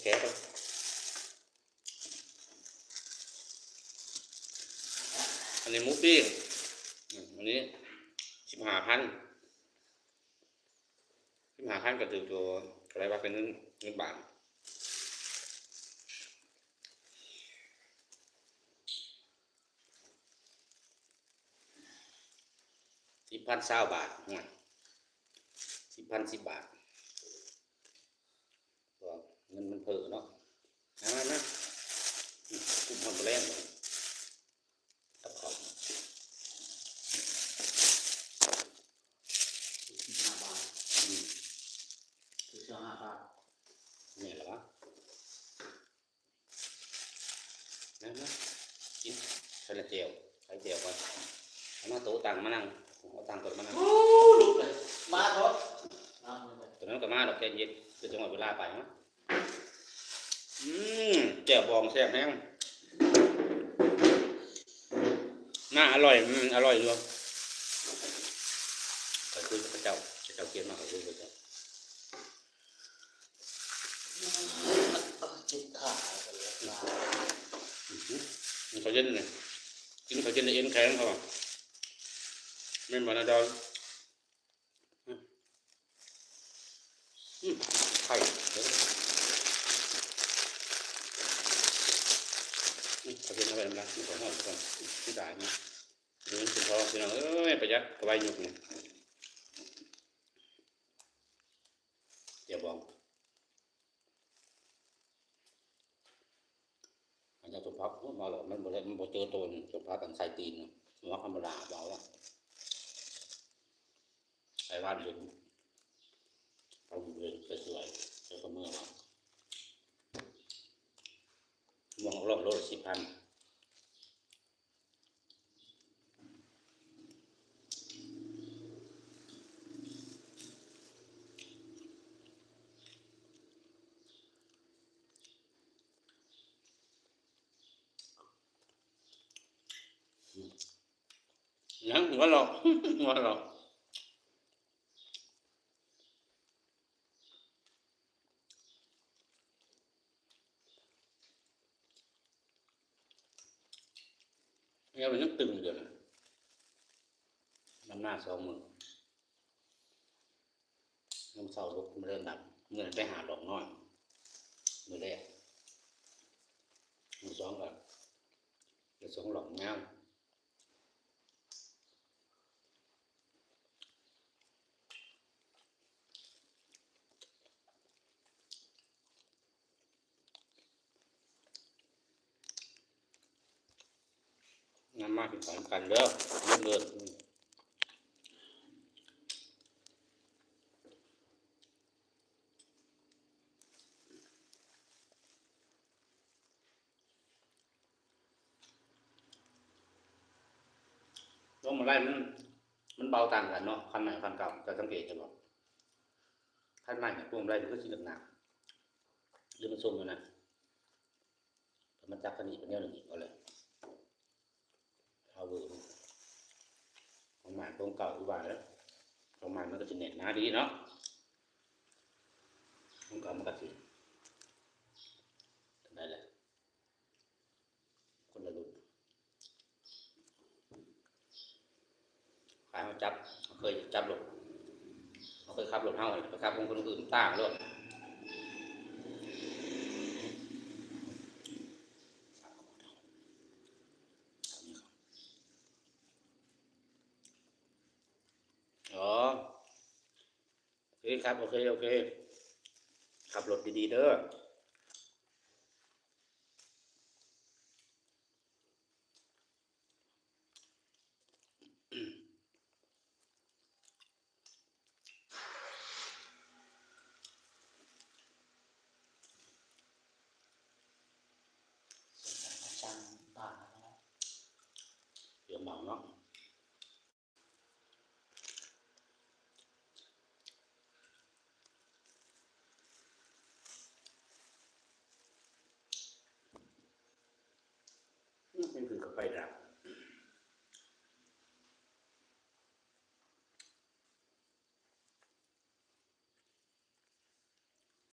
ແກະກ່ອນ. ອັນນີ້ໝູປີ້ງ ອືມ ອັນນີ້ສິບຫ້າພັນ ສິບຫ້າພັນກໍຖືກໂຕ ເທົ່າໃດວະ ເປັນເງິນ ເງິນບາດ ສິບພັນຊາວບາດ ໂອ້ຍ ສິບພັນສິບບາດ ເພາະວ່າເງິນມັນເຟີ້ເນາະ. ມາ ມາ ມາ ອືມ ກຸ້ມຮອດບໍ່ແລງ ກັບເຂົ້າ ສິບຫ້າບາດ ອືມ ສິບຫ້າບາດ ແມ່ນລະວະ. ມາ ມາ ກິນ ໃສ່ລະແຈ່ວ ໃສ່ແຈ່ວກ່ອນ ເອົາມາໂຕະຕັ້ງມານັ່ງ ເອົາຕັ້ງໂຕະມານັ່ງ ໂອ້ ລຸກເລີຍ ມາໂທດ ຕົວນັ້ນກໍມາດອກ ໃຈເຢັນ ຄືຈັງຫວະເວລາໄປເນາະ. ອືມ ແຈ່ວບອງແຊບແຮງ ໜ້າອະລ່ອຍ ອືມ ອະລ່ອຍຢູ່ ຂ້ອຍຄຸຍກັບເຂົາເຈົ້າ ເຂົາເຈົ້າກຽມມາ ຂ້ອຍຄຸຍກັບເຂົາເຈົ້າ. ເຈັບຂາ ອືມ ເຂົາເຮັດອັນນີ້ ກິນເຂົາເຮັດໃນເອັນແຂງເຂົາວ່າ ແມ່ນບໍ່ນະດອນ? ອືມ ອືມ ໄຂ່ເດີ ອືມ ເຂົາເຮັດເອົາໄວ້ນຳລະ ມັນກໍຮ້ອນກ່ອນ ເສຍດາຍນະ ເດີນເປັນທອງ ພີ່ນ້ອງເອີຍ ປະຢັດກະໄວຍຸກນີ້ ແຈ່ວບອງ. ອັນນີ້ສົມພັກ ໂອ້ ມາແລ້ວ ມັນບໍ່ໄດ້ ມັນບໍ່ເຈີໂຕນີ້ ສົມພັກອັນໃສ່ຕີນ ສົມພັກທຳມະດາ ເວົ້າລະ ໄປບ້ານເຫັນ ເອົາເຫັນສວຍໆ ແລ້ວກໍເມືອ ມອງລອງໂລລະສິບພັນ. ຫຍັງ ຫົວເລາະ ຫົວເລາະ. ແລ້ວມັນຍັງຕຶງຢູ່ເດ ນຳໜ້າສອງມື້ ຍາມເຊົ້າລຸກມາເດີນດຳ ມື້ນັ້ນໄປຫາຫຼອກນ້ອຍ ມື້ແລກ ມື້ສອງກໍໄປສອງຫຼອກຍາວ. ນຳມາກິນເຂົ້ານຳກັນເດີ ເດີ. ພວງມາໄລມັນ ມັນເບົາຕ່າງກັນເນາະ ຄັນໃໝ່ຄັນເກົ່າ ເຈົ້າສັງເກດເຫັນບໍ່? ຄັນໃໝ່ພວງມາໄລມັນຄືຊິໜັກໆ ຫຼືມັນຊົງຢູ່ນະ ມັນຈັບຄັນນີ້ເປັນແນວໜຶ່ງອີກ ເອົາເລີຍ ພາວເວີ ຂອງໃໝ່ຂອງເກົ່າຄືວ່າແຫຼະ ຂອງໃໝ່ມັນກໍຊິແໜ້ນໜາດີເນາະ ຂອງເກົ່າມັນກໍຊິ ໄດ້ແຫຼະ. ຄົນລະລຸ້ນ ໃຫ້ເຮົາຈັບ ເຮົາເຄີຍຈັບລົດ ເຮົາເຄີຍຂັບລົດເຮົາ ໄປຂັບຂອງຄົນອື່ນຕ່າງໂລດ. ອໍ ໂອເຄຄັບ ໂອເຄ ໂອເຄ ຂັບລົດດີໆເດີ. ເປືອກໝາກເນາະ. ອືມ ມັນຄືກັບໄຟດາບ.